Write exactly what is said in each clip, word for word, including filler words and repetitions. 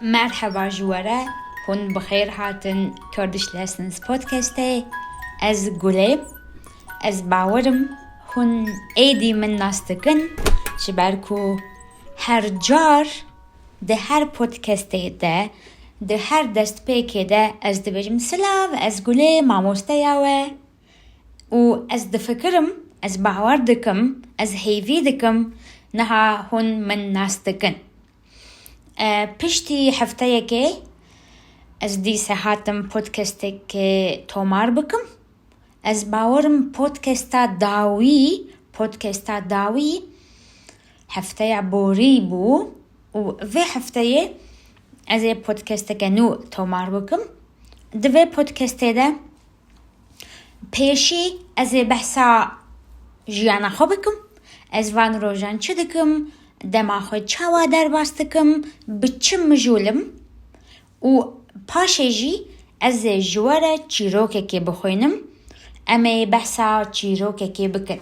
Merheba ji we re, hûn bi xêr hatin Kurdish Lessons Podcastê. Ez Gulê. Ez bawerim hûn êdî min nas dikin, ji ber ku her car di her podcastê de, di her destpêkê de ez dibêjim, "Silav, ez Gulê, mamosteya we." Û ez difikirim, ez bawer dikim, ez hêvî dikim, niha hûn min nas dikin. E, piştî hefteyekê ez dîse hatim podcastekê tomar bikim. Ez bawerim podcasta dawî, podcasta dawî hefteya borî bû û vê hefteyê ez ê podcasteke nû tomar bikim. Di vê podcastê de pêşî ez ê behsa jiyana xwe bikim. Ez van rojan çi dikim, dema xwe çawa derbas dikim, bi çi mijûl im û paşê jî ez ê ji we re çîrokekê bixwînim. Em ê behsa çîrokekê bikin.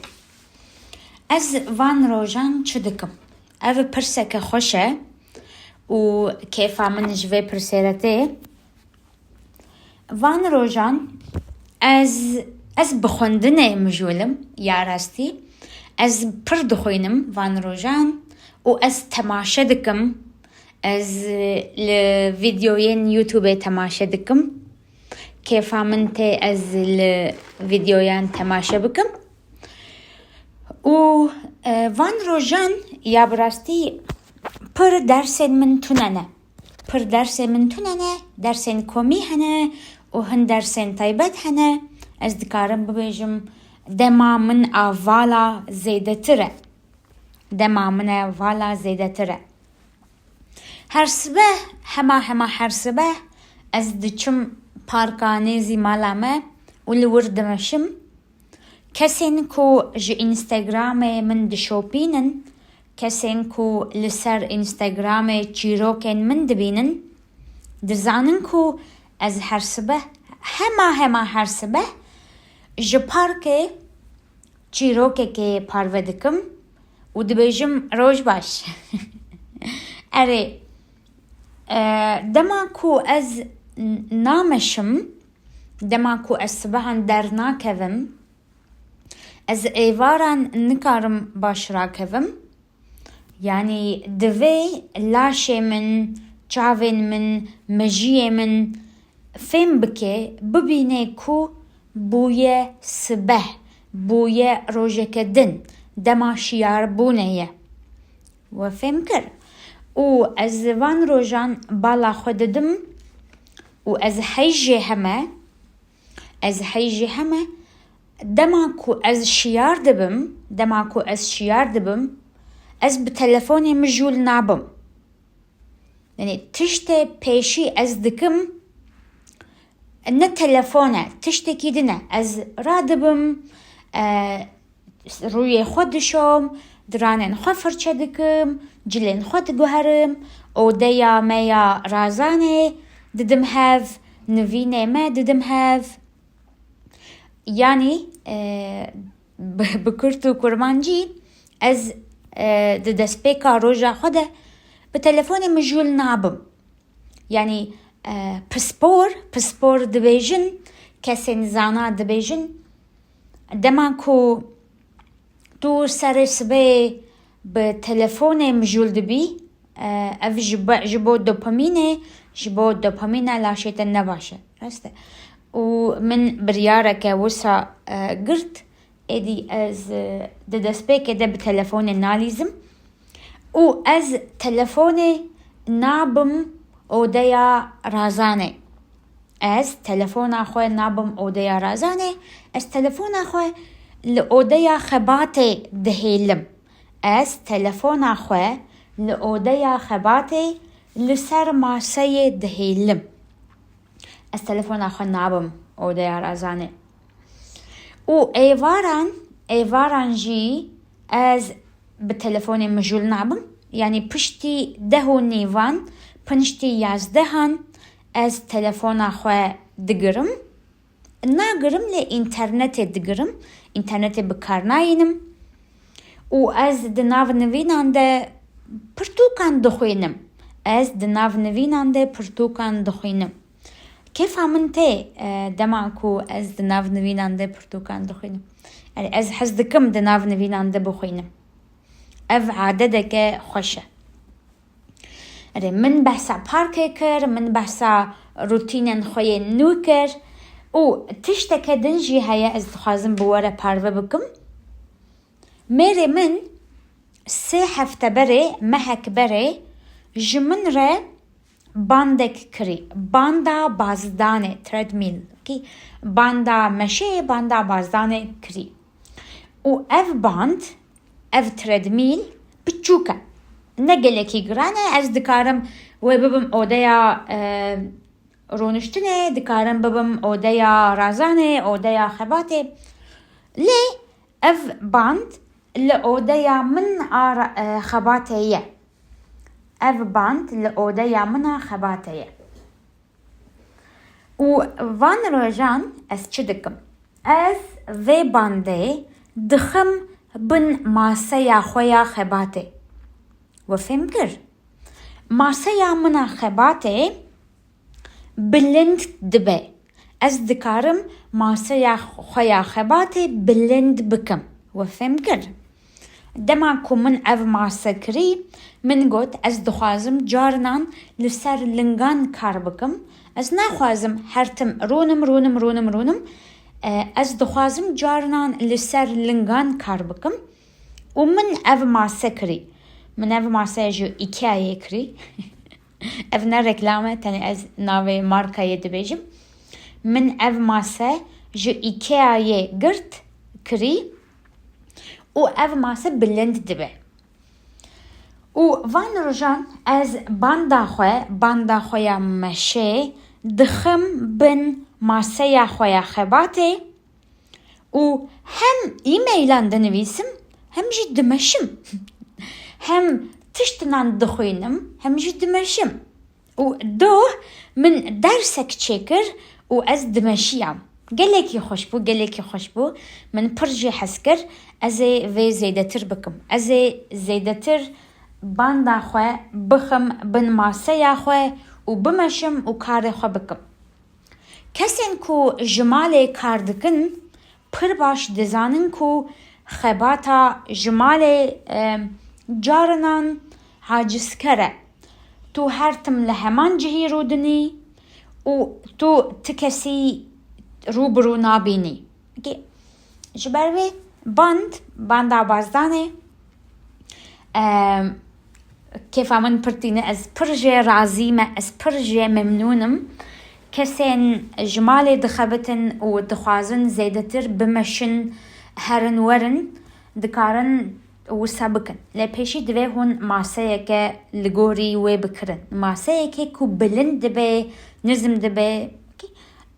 Ez van rojan çi dikim? Ev pirseke xweş e û kêfa min ji vê pirsê re tê. Van rojan ez, ez bi xwendinê mijûl im, ya rastî. Ez pir dixwînim van rojan û ez temaşe dikim. Ez li vîdeoyên YouTubeê temaşe dikim. Kêfa min tê ez li vîdeoyan temaşe bikim. Û, e, van rojan ya bi rastî pir dersên min tune ne. Pir dersên min tune ne, dersên komî hene û hin dersên taybet hene. Ez dikarim bibêjim dema min a vala zêdetir e. Dema min e vala zêdetir e. Her sibeh, hema hema her sibeh ez diçim parka nêzî mala me û li wir dimeşim. Kesên ku ji Instagramê min dişopînin, kesên ku li ser Instagramê çîrokên min dibînin, dizanin ku ez her sibeh, hema hema her sibeh ji parkê çîrokekê parve dikim û dibêjim, "Roj baş." Erê, e, dema ku ez n-, nameşim, dema ku ez sibehan dernakevim, ez êvaran nikarim baş rakevim. Yanî divê laşê min, çavên min, mejiyê min fêm bike, bibîne ku bûye sibeh, bûye rojeke din, dema şiyar bûne ye. We fêm kir. Û ez van rojan bala xwe didim û ez hey jê heme, ez hey jê heme, dema ku ez şiyar dibim, dema ku ez şiyar dibim, ez bi telefonê mijûl nabim. Yanî tiştê pêşî ez dikim, ne telefon e, tiştekî din e. Ez radibim, e, rûyê xwe dişom, diranên xwe firçe dikim, cilên xwe diguherim, odeya me ya razanê didim hev, nivînê me didim hev. Yanî, e, bi, bi kurt û kurmancî ez, e, di destpêka roja xwe de bi telefonê mijûl nabim. Yanî, e, pispor, pispor dibêjin, kesên zana dibêjin, dema ku tu serê sibê bi telefonê mijûl dibî, e, ev ji bo, ji bo dopamînê, ji bo dopamîna laşê te ne baş e. Rast e. Û min biryareke wisa, e, girt, êdî ez, e, di destpêkê de bi telefonê nalîzim û ez telefonê nabim odeya razanê. Ez telefona xwe nabim odeya razanê, ez telefona xwe li odeya xebatê dihêlim. Ez telefona xwe li odeya xebatê li ser maseyê dihêlim. Ez telefona xwe nabim odeya razanê. Û êvaran, êvaran jî ez bi telefonê mijûl nabim. Yanî piştî deh û nîvan, piştî yazdehan ez telefona xwe digirim. Nagirim lê înternetê digirim. Înternetê bi kar nayînim. Û ez di nav nivînan de pirtûkan dixwînim. Ez di nav nivînan de pirtûkan dixwînim. Kêfa min tê, e, dema ku ez di nav nivînan de pirtûkan dixwînim. Erê, ez hez dikim di nav nivînan de bixwînim. Ev adeteke xweş e. Erê, min behsa parkê kir, min behsa rutînên xwe yên nû kir û tişteke din jî heye ez dixwazim bi we re parve bikim. Mêrê min sê hefte berê, mehek berê ji min re bandek kirî. Banda bazdanê, treadmill. Kî banda meşê, banda bazdanê kirî. Û ev band, ev treadmill piçûk e. Ne gelekî giran e, ez dikarim wê bibim odeya, e, rûniştinê, dikarim bibim odeya razanê, odeya xebatê. Lê ev band li odeya min a ra-, e, xebatê ye. Ev band li odeya min a xebatê ye. Û van rojan ez çi dikim? Ez vê bandê dixim bin maseya xwe ya xebatê. We fêm kir? Maseya min a xebatê bilind dibe. Ez dikarim maseya xwe ya xebatê bilind bikim. We fêm kir? Dema ku min ev mase kirî, min got, ez dixwazim carinan li ser lingan kar bikim. Ez naxwazim her tim rûnim, rûnim, rûnim, rûnim. E, ez dixwazim carinan li ser lingan kar bikim. Û min ev mase kirî. Min ev mase ji Ikeayê kirî. Ev ne reklam e, tenê ez navê markayê dibêjim. Min ev mase ji Ikeayê girt, kirî û ev mase bilind dibe. Û van rojan ez banda xwe, banda xwe ya meşê dixim bin maseya xwe ya xebatê û hem e-mailan dinivîsim, hem jî dimeşim. Hem tiştinan dixwînim, hem jî dimeşim. Û doh min dersek çêkir û ez dimeşiyam. Gelekî xweş bû, gelekî xweş bû. Min pir jê hez kir, ez ê vê zêdetir bikim. Ez ê zêdetir banda xwe bixim bin maseya xwe û bimeşim û karê xwe bikim. Kesên ku ji malê kar dikin, pir baş dizanin ku xebata ji malê, e, carinan acizker e. Tu her tim li heman cihî rûdinî û tu ti kesî rû bi rû nabînî. Ji ber vê band, banda bazdanê, Em, kêfa min pir tîne, ez pir jê razî me, ez pir jê memnûn im. Kesên ji malê dixebitin û dixwazin zêdetir bimeşin, herin werin, dikarin wisa bikin. Lê pêşî divê hûn maseyeke li gorî wê bikirin. Maseyekê ku bilind dibe, nizm dibe,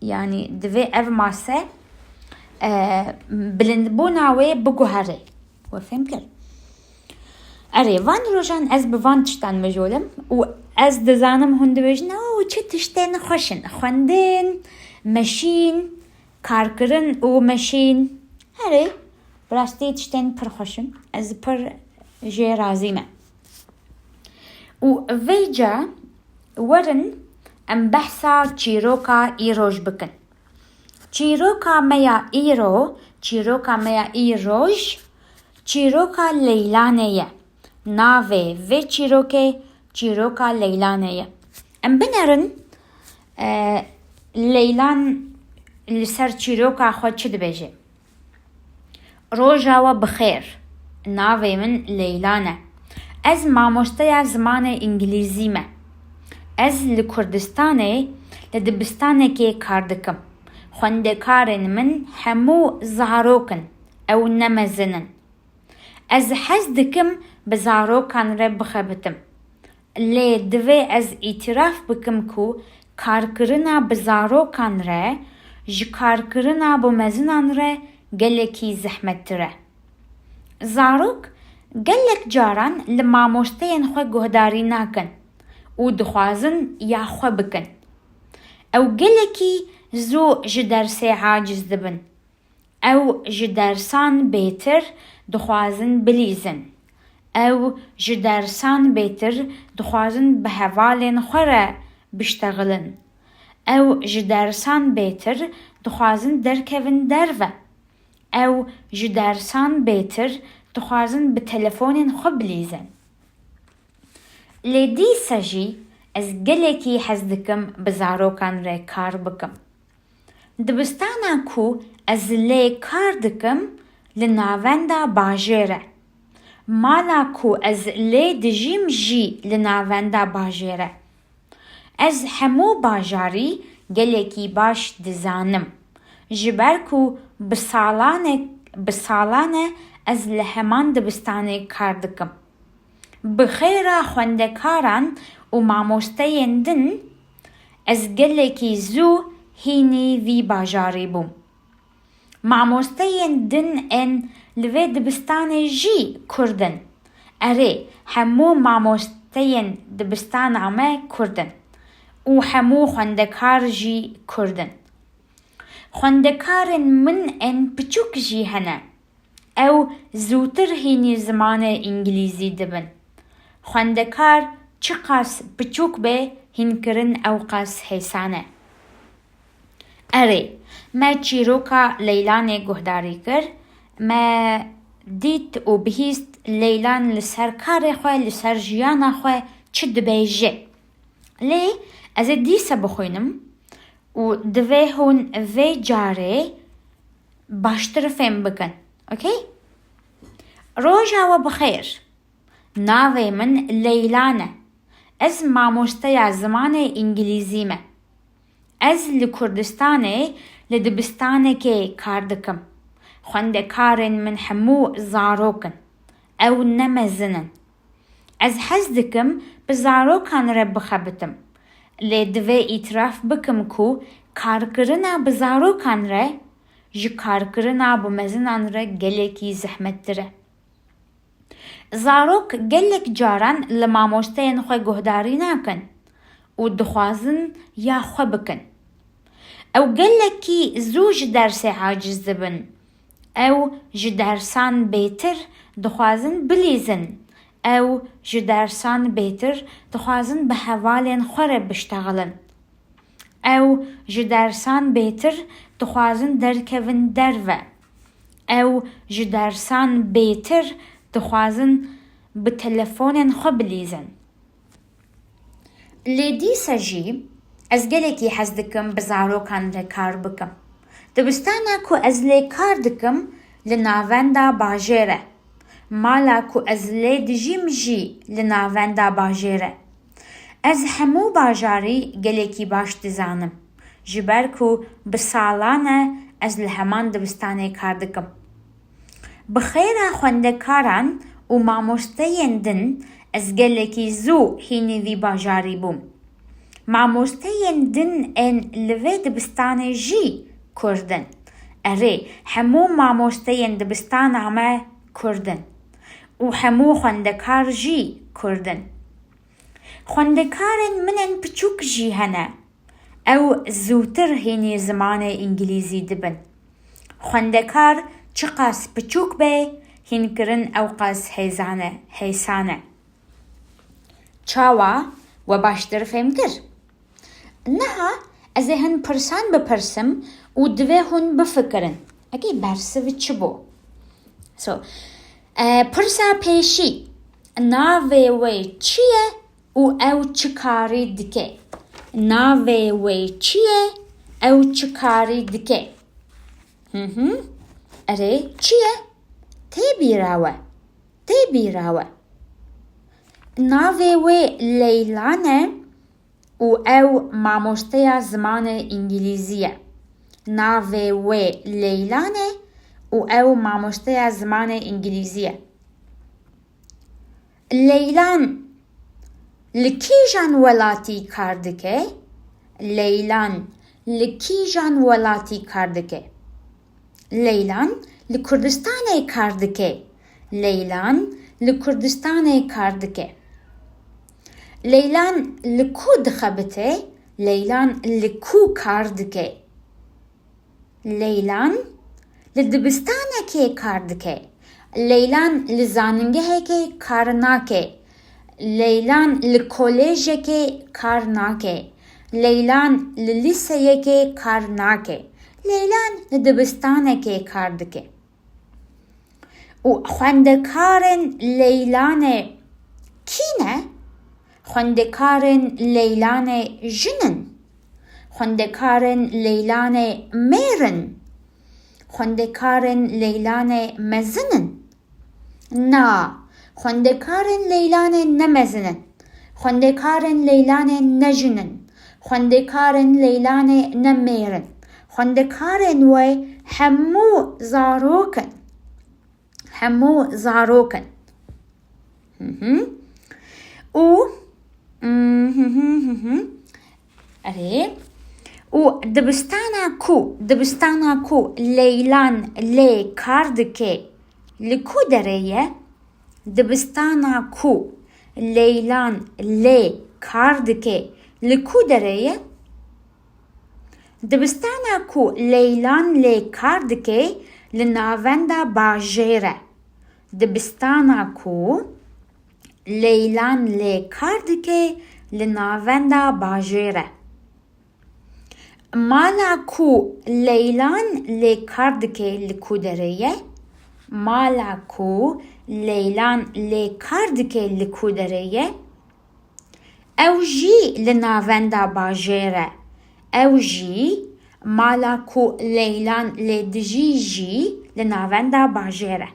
yanî divê ev mase, e, bilindbûna wê biguherê. We fêm kir? Erê, van rojan ez bi van tiştan mijûl im û ez dizanim hûn dibêjin, "O, çi tiştên xweş in. Xwendin, meşîn, karkirin û meşîn." Erê, bi rastî tiştên pir xweş in. Ez pir jê razî me. Û vêca werin em behsa çîroka îroj bikin. Çîroka me ya îro, çîroka me ya îroj, çîroka Leylanê ye. Navê vê çîrokê çîroka Leylanê ye. Em binerin, e, Leylan li ser çîroka xwe çi dibêje? Roja we bi xêr. Navê min Leylan e. Ez mamosteya zimanê îngilîzî me. Ez li Kurdistanê li dibistanekê kar dikim. Xwendekarên min hemû zarok in. Ew ne mezin in. Ez hez dikim bi zarokan re bixebitim. Lê divê ez îtiraf bikim ku karkirina bi zarokan re ji karkirina bi mezinan re gelekî zehmettir e. Zarok gelek caran li mamosteyên xwe guhdarî nakin û dixwazin ya xwe bikin. Ew gelekî zû ji dersê aciz dibin. Ew ji dersan bêtir dixwazin bilîzin. Ew ji dersan bêtir dixwazin bi hevalên xwe re biştexilin. Ew ji dersan bêtir dixwazin derkevin derve. Ew ji dersan bêtir dixwazin bi telefonên xwe bilîzin. Lê dîsa jî ez gelekî hez dikim bi zarokan re kar bikim. Dibistana ku ez lê kar dikim li navenda bajêr e. Mala ku ez lê dijîm jî li navenda bajêr e. Ez hemû bajarî gelekî baş dizanim. Ji ber ku bi salan e, bi salan e ez li heman dibistanê kar dikim. Bi xêra xwendekaran û mamosteyên din, ez gelekî zû hînî vî bajarî bûm. Mamosteyên din ên li vê dibistanê jî Kurd in. Erê, hemû mamosteyên dibistana me Kurd in û hemû xwendekar jî Kurd in. Xwendekarên min ên piçûk jî hene. Ew zûtir hînî zimanê îngilîzî dibin. Xwendekar çiqas piçûk be, hînkirin ewqas hêsan e. Erê, me çîroka Leylanê guhdarî kir. Me dît û bihîst Leylan li ser karê xwe, li ser jiyana xwe çi dibêje. Lê ez ê dîsa bixwînim û divê hûn vê carê baştir fêm bikin. Okey? Roja we bi xêr. Navê min Leylan e. Ez mamosteya zimanê îngilîzî me. Ez li Kurdistanê li dibistanekê kar dikim. Xwendekarên min hemû zarok in. Ew ne mezin in. Ez hez dikim bi zarokan re bixebitim. Lê divê îtiraf bikim ku karkirina bi zarokan re ji karkirina bi mezinan re gelekî zehmettir e. Zarok gelek caran li mamosteyên xwe guhdarî nakin û dixwazin ya xwe bikin. Ew gelekî zû ji dersê aciz dibin. Ew ji dersan bêtir dixwazin bilîzin. Ew ji dersan bêtir dixwazin bi hevalên xwe re biştexilin. Ew ji dersan bêtir dixwazin derkevin derve. Ew ji dersan bêtir dixwazin bi telefonên xwe bilîzin. Lê dîsa jî ez gelekî hez dikim bi zarokan re kar bikim. Dibistana ku ez lê kar dikim li navenda bajêr e. Mala ku ez lê dijîm jî li navenda bajêr e. Ez hemû bajarî gelekî baş dizanim, ji ber ku bi salan e ez li heman dibistanê kar dikim. Bi xêra xwendekaran û mamosteyên din ez gelekî zû hînî vî bajarî bûm. Mamosteyên din ên li vê dibistanê jî Kurd in. Erê, hemû mamosteyên dibistana me Kurd in û hemû xwendekar jî Kurd in. Xwendekarên min ên piçûk jî hene. Ew zûtir hînî zimanê îngilîzî dibin. Xwendekar çiqas piçûk be, hînkirin ewqas hêzan e, hêsan e. Çawa we baştir fêm kir? Niha ez ê hin pirsan bipirsim û divê hûn bifikirin. Ekî bersiv çi bû? So, e, pirsa pêşî, navê wê çi ye û ew çi karî dike? Navê wê çi ye? Ew çi karî dike? Hı hı. Erê, çi ye? Tê bîra we. Tê bîra we. Navê wê Leylan e û ew mamosteya zimanê îngilîzî ye. Navê wê Leylan e û ew mamosteya zimanê îngilîzî ye. Leylan li kîjan welatî kar dike? Leylan li kîjan welatî kar dike? Leylan li Kurdistanê kar dike. Leylan li Kurdistanê kar dike. Leylan li ku dixebite? Leylan li ku kar dike? Leylan li dibistanekê kar dike. Leylan li zanîngehekê kar nake. Leylan li kolêjekê kar nake. Leylan li lîseyekê kar nake. Leylan li dibistanekê kar dike. Û xwendekarên Leylanê kî ne? Xwendekarên Leylanê jin in. Xwendekarên Leylanê mêr in. Xwendekarên Leylanê mezin in. Na, xwendekarên Leylanê ne mezin in. Xwendekarên Leylanê ne jin in. Xwendekarên Leylanê ne mêr in. Xwendekarên wê hemû zarok in. Hemû zarok in. Hı hı. Û, hı hı hı hı. Erê. Û dibistana ku, dibistana ku Leylan lê kar dike, li ku derê ye? Dibistana ku Leylan lê kar dike, li ku derê ye? Dibistana ku Leylan lê kar dike, li navenda bajêr e. Dibistana ku Leylan lê kar dike, li navenda bajêr e. Mala ku Leylan lê kar dike, li ku derê ye? Mala ku Leylan lê kar dike, li ku derê ye? Ew jî li navenda bajêr e. Ew jî, mala ku Leylan lê dijî jî, li navenda bajêr e.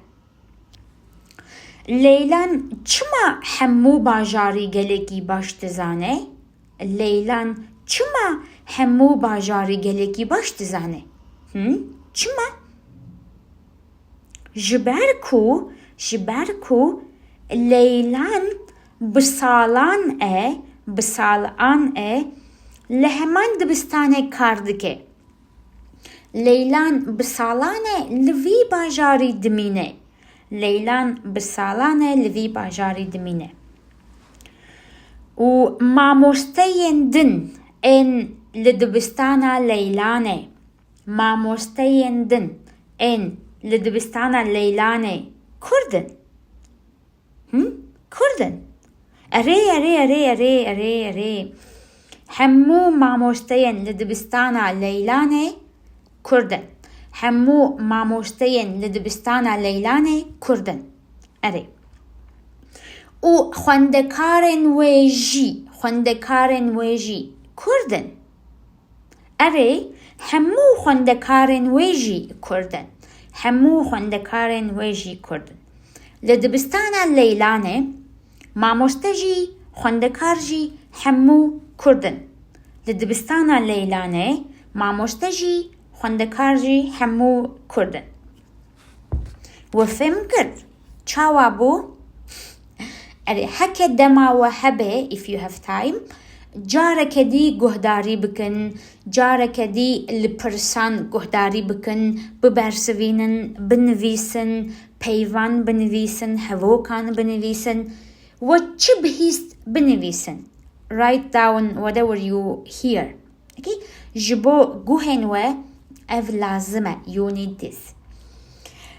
Leylan çima hemû bajarî gelekî baş dizane? Leylan çima hemû bajarî gelekî baş dizane? Hı? Çima? Ji ber ku, ji ber ku Leylan bi salan e, bi salan e, li heman dibistanê kar dike. Leylan bi salan e li vî bajarî dimîne. Leylan bi salan e li vî bajarî dimîne. Û mamosteyên din ên li dibistana Leylanê, mamosteyên din ên li dibistana Leylanê Kurd in. Hı? Kurd in. Erê, erê, erê, erê, erê, erê. Hemû mamosteyên li dibistana Leylanê Kurd in. Hemû mamosteyên li dibistana Leylanê Kurd in. Erê. Û xwendekarên wê jî, xwendekarên wê jî Kurd in. Erê, hemû xwendekarên wê jî Kurd in. Hemû xwendekarên wê jî Kurd in. Li dibistana Leylanê, mamoste jî, xwendekar jî hemû Kurd in. Li dibistana Leylanê, mamoste jî, xwendekar jî hemû Kurd in. We fêm kir? Çawa bû? Erê, heke dema we hebe, if you have time, careke dî guhdarî bikin, careke dî li pirsan guhdarî bikin, bibersivînin, binivîsin, peyvan binivîsin, hevokan binivîsin, we çi bihîst binivîsin. Write down whatever you hear. Okay? Ji bo guhên we ev lazim e. You need this.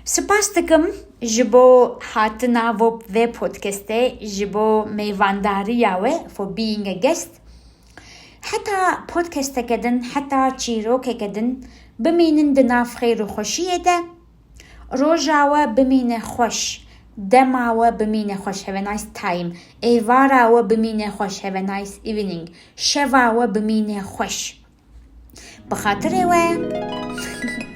Spas dikim ji bo hatina vo-, vê podcastê, ji bo mêvandariya we, for being a guest. Heta podcasteke din, heta çîrokeke din bimînin di nav xêr û xweşiyê de. Roja we bimîne xweş. Dema we bimîne xweş. Have a nice time. Êvara we bimîne xweş. Have a nice evening. Şeva we bimîne xweş. Bi xatirê we.